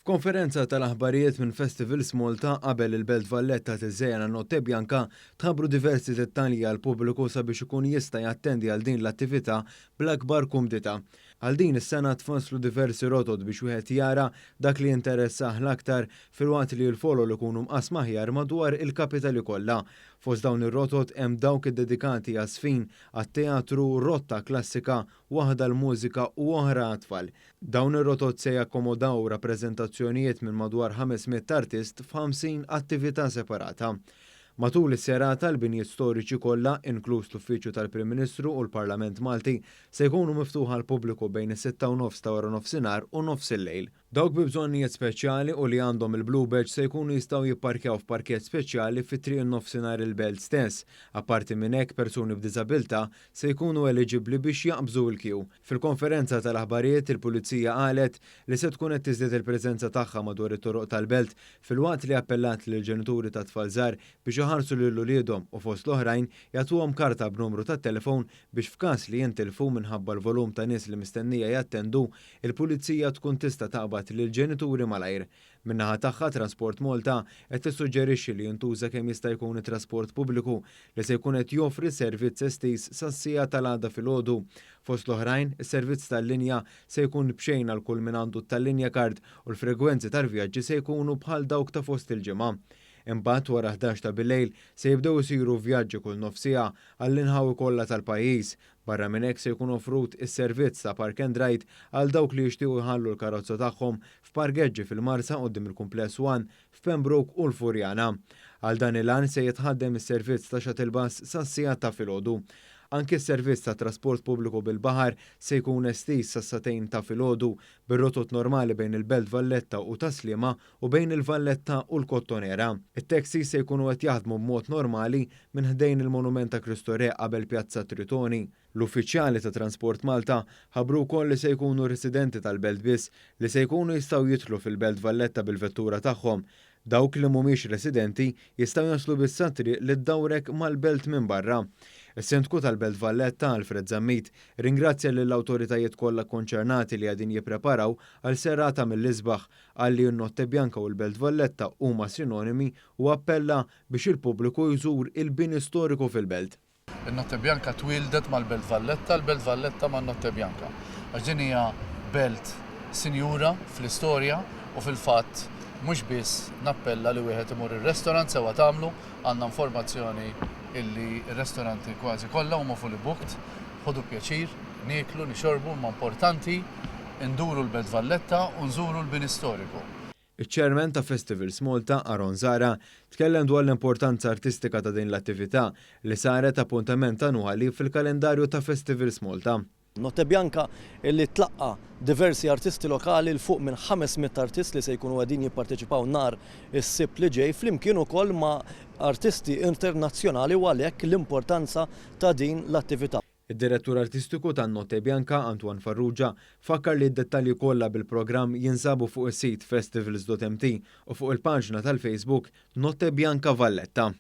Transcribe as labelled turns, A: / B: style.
A: F'konferenza tal-aħbarijiet minn Festivals Malta qabel il-Belt Valletta tiżżejjen għan-Notte Bianca, tħabbru diversi dettalji għall-pubbliku sabiex ikun jista' jattendi għal din l-attività bl-akbar kumdità. Għal din is-sena tfasslu diversi rotot biex wieħed jara dak li jinteressah l-aktar filwaqt li l-folol ikunu mqassma aħjar madwar il-kapitali kollha. Fost dawn ir-rotot hemm dawk iddedikati għaż-żfin, għat-teatru, rotta klassika, waħda għall-mużika u oħra għat-tfal. Dawn ir-rotot se jakkomodaw rappreżentazzjonijiet minn madwar 500 artist f'50 attività separata. Matul is-serata l-binjiet storiċi kollha, inkluż l-Uffiċċju tal-Prim Ministru u l-Parlament Malti, se jkunu miftuħa għall-pubbliku bejn is-sitta u nofs ta' waranofsinhar u nofs il-lejl. Dawk bi bżonnijiet speċjali u li għandhom il-Blue Badge se jkunu jistgħu jipparkjaw f'parkeġġ speċjali fi Triq in-Nofsinhar il-Belt stess. Apparti minn hekk, persuni b'diżabilità se jkunu eliġibbli biex jaqbżu l-kju. Fil-konferenza tal-aħbarijiet, il-Pulizija qalet li se tkun qed tiżdied il-preżenza tagħha madwar it-toroq tal-Belt filwaqt li appellat lill-ġenituri ta' tfal żgħar biex iħarsu lil uliedhom u fost l-oħrajn jagħtuhom karta b'numru tat-telefon biex f'każ li jintilfu minħabba l-volum ta' nies li mistennija jattendu, il-Pulizija tkun tista' taqbad lill-ġenituri malajr. Min-naħa tagħha, Transport Malta qed tissuġġerixxi li jintuża kemm jista' jkun it-trasport pubbliku li se jkun qed joffri servizz estiż sas-siegħa tal-għada filgħodu. Fost l-oħrajn, is-servizz tal-linja se jkun b'xejn għal kull min għandu t-Tallinja Card u l-frekwenzi tal-vjaġġi se jkunu bħal dawk ta' fost il-ġimgħa. Imbagħad wara 11 ta' billejl se jibdew isiru vjaġġi kull nofs siegħa għall-inħawi kollha tal-pajjiż. Barra minn hekk se jkun offrut is-servizz ta' park and ride għal dawk li jixtiequ jħallu l-karozza tagħhom f'parkeġġi fil-Marsa quddiem il-Kumpless One, f'Pembroke u l-Furjana. Għal dan il-għan se jitħaddem is-servizz ta' shuttle bus sas-siegħa ta' filgħodu. Anki s-servizz ta' trasport pubbliku bil-baħar se jkun estiż sas-sagħtejn ta' filgħodu bir-rotot normali bejn il-Belt Valletta u Tas-Sliema u bejn il-Valletta u l-Kottonera. It-taxis se jkunu qed jaħdmu b'mod normali minn ħdejn il-Monument ta' Kristo Re qabel Pjazza Tritoni. L-uffiċjali ta' Transport Malta ħabbru wkoll li se jkunu r-residenti tal-belt biss li se jkunu jistgħu jidħlu fil-Belt Valletta bil-vettura tagħhom. Dawk li mhumiex residenti jistgħu jaslu biss sat-triq li ddawrek mal-belt minn barra. Is-Sindku tal-Belt Valletta, Alfred Zammit, ringrazzja lill-awtoritajiet kollha kkonċernati li qegħdin jippreparaw għal serata mill-isbaħ. Qal li n-Notte Bianca u l-Belt Valletta huma sinonimi u appella biex il-pubbliku jżur il-bini storiku fil-belt.
B: In-Notte Bianca twieldet mal-Belt Valletta, l-Belt Valletta man-Notte Bianca. Għax din hija belt sinjura fl-istorja u fil-fatt mhux biss nappella li wieħed imur ir-restaurant sewwa tagħmlu, għandna informazzjoni illi r-restoranti kważi kollha huma fully booked. Ħudu pjaċir, nieklu, nixorbu imma importanti nduru l-Belt Valletta u nżuru l-bini storiku.
A: Iċ-Chairman ta' Festivals Malta, Aaron Zahra, tkellem dwar l-importanza artistika ta' din l-attività li saret appuntament annwali fil-kalendarju ta' Festivals Malta.
C: Notte Bianca li tlaqqa' diversi artisti lokali 'l fuq minn 500 artist li se jkunu qegħdin jipparteċipaw nhar is-Sibt li ġej flimkien ukoll ma' artisti internazzjonali u għalhekk l-importanza ta' din l-attività.
A: Id-Direttur Artistiku ta' Notte Bianca, Antoine Farrugia, fakkar li d-dettalji kollha bil-programm jinsabu fuq is-sit festivals.mt u fuq il-paġna tal-Facebook Notte Bianca Valletta.